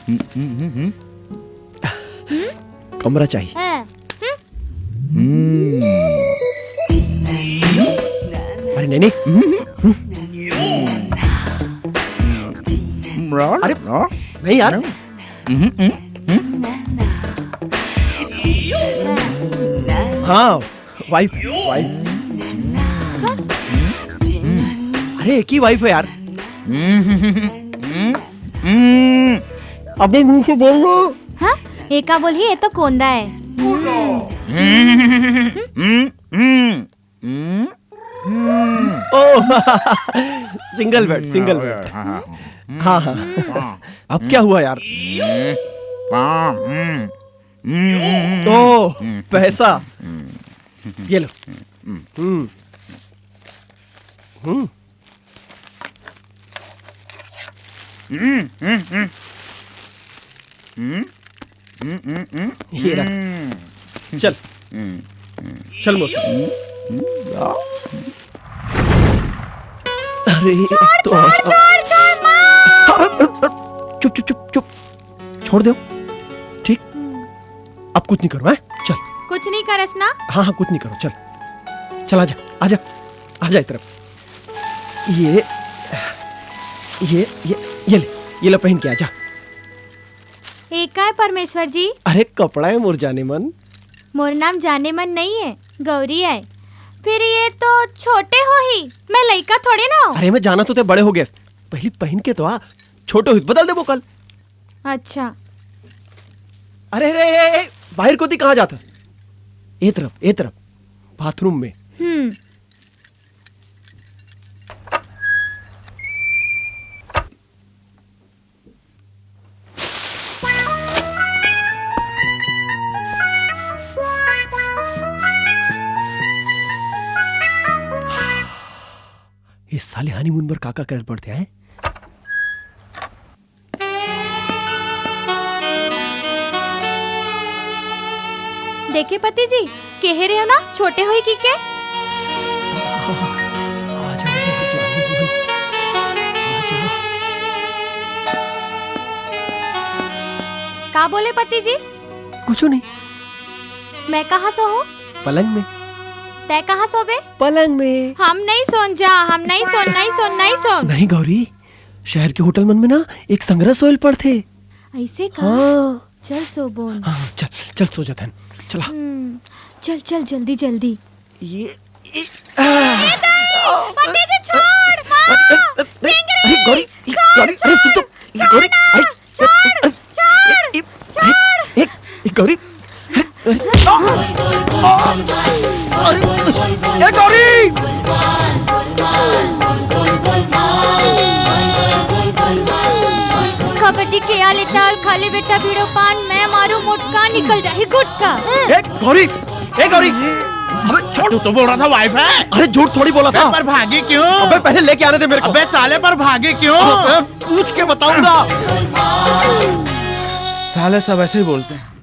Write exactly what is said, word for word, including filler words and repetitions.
हम्म, हम्म, हम्म, हम्म। कमरा चाहिए। हाँ। हम्म। हम्म। अरे नहीं, नहीं। हम्म, हम्म, हम्म। अरे नहीं यार। हम्म, हम्म, हम्म। हाँ, वाइफ, वाइफ। अरे, एक ही वाइफ है यार। अबे, मुंह से बोल लो। हाँ, एका बोलही, ये तो कोंदा है। ओह, सिंगल बेड, सिंगल बेड। हाँ, हाँ। हाँ, हाँ। अब क्या हुआ यार? ओह, पैसा। ये लो। हम्म। हम्म। हम्म, हम्म, हम्म। हम्म, हम्म, हम्म, हम्म। ये रख। हम्म। चल। हम्म, हम्म। चल मौसी। हम्म, हम्म, या। अरे, छोड़, तो छोड़, छोड़, छोड़, माँ। अरे, अरे, अरे, चुप, चुप, चुप, चुप। छोड़ दो। ठीक? अब कुछ नहीं करो, हैं? चल। कुछ नहीं करस ना? हाँ, हाँ, कुछ नहीं करो, चल। चल, आजा, आजा, आजा इस तरफ। ये, ये, ये, ये ले, ये ले, पहन के आजा। ए काय, परमेश्वर जी? अरे, कपड़ा है मोर जाने मन। मोर नाम जाने मन नहीं है, गौरी है। फिर ये तो छोटे हो ही, मैं लइका थोड़ी ना हूँ। अरे, मैं जाना तो ते बड़े हो गए। पहली पहन के तो आ, छोटे हो, बदल देबो कल। अच्छा। अरे, अरे, अरे, अरे, बाहर कोती कहाँ जाता? ए तरफ, ए तरफ, बाथरूम में। हम्म। ये साले हनीमून पर काका करे पड़ते हैं। देखे पति जी, केहे रहे हो ना, छोटे होई की के? आ जाओ, जाने मन। आ जाओ। का बोले पति जी? कुछ नहीं। मैं कहाँ सोहूँ? पलंग में। तै कहाँ सोबे? पलंग में। हम नहीं सोन जा, हम नहीं सोन, नहीं सोन, नहीं सोन। नहीं गौरी, शहर के होटल मन में ना एक संघरा सोयल पड़थे। ऐसे का? हाँ। चल सोबोन। हाँ, चल, चल सो जाथन। चला। हम्म, चल, चल, जल्दी, जल्दी। ये, ये, ए, दाई, पति जी छोड़, माँ, अरे, अरे, अरे, टेंगरी, अरे, गौरी, ये छोड़, गौरी, अरे, सुन तो, छोड़, ये गौरी, छोड़, अरे, छोड़, अरे, छोड़, ये, ये, छोड़। अरे, एक, ये गौरी, अरे, अरे, आ, आ, अरे, ए गौरी! कबड्डी के आले ताल खाली बेटा बीड़ो पान, मैं मारू मोटका निकल जाही गुटका। ए गौरी, ए गौरी, अबे छोड़। तू तो बोल रहा था वाइफ है। अरे झूठ थोड़ी बोला था। पर भागी क्यों? अबे पहले लेके आने दे मेरे को। अबे साले पर भागी क्यों? अबे पूछ के बताऊंगा। साले सब ऐसे ही बोलते हैं।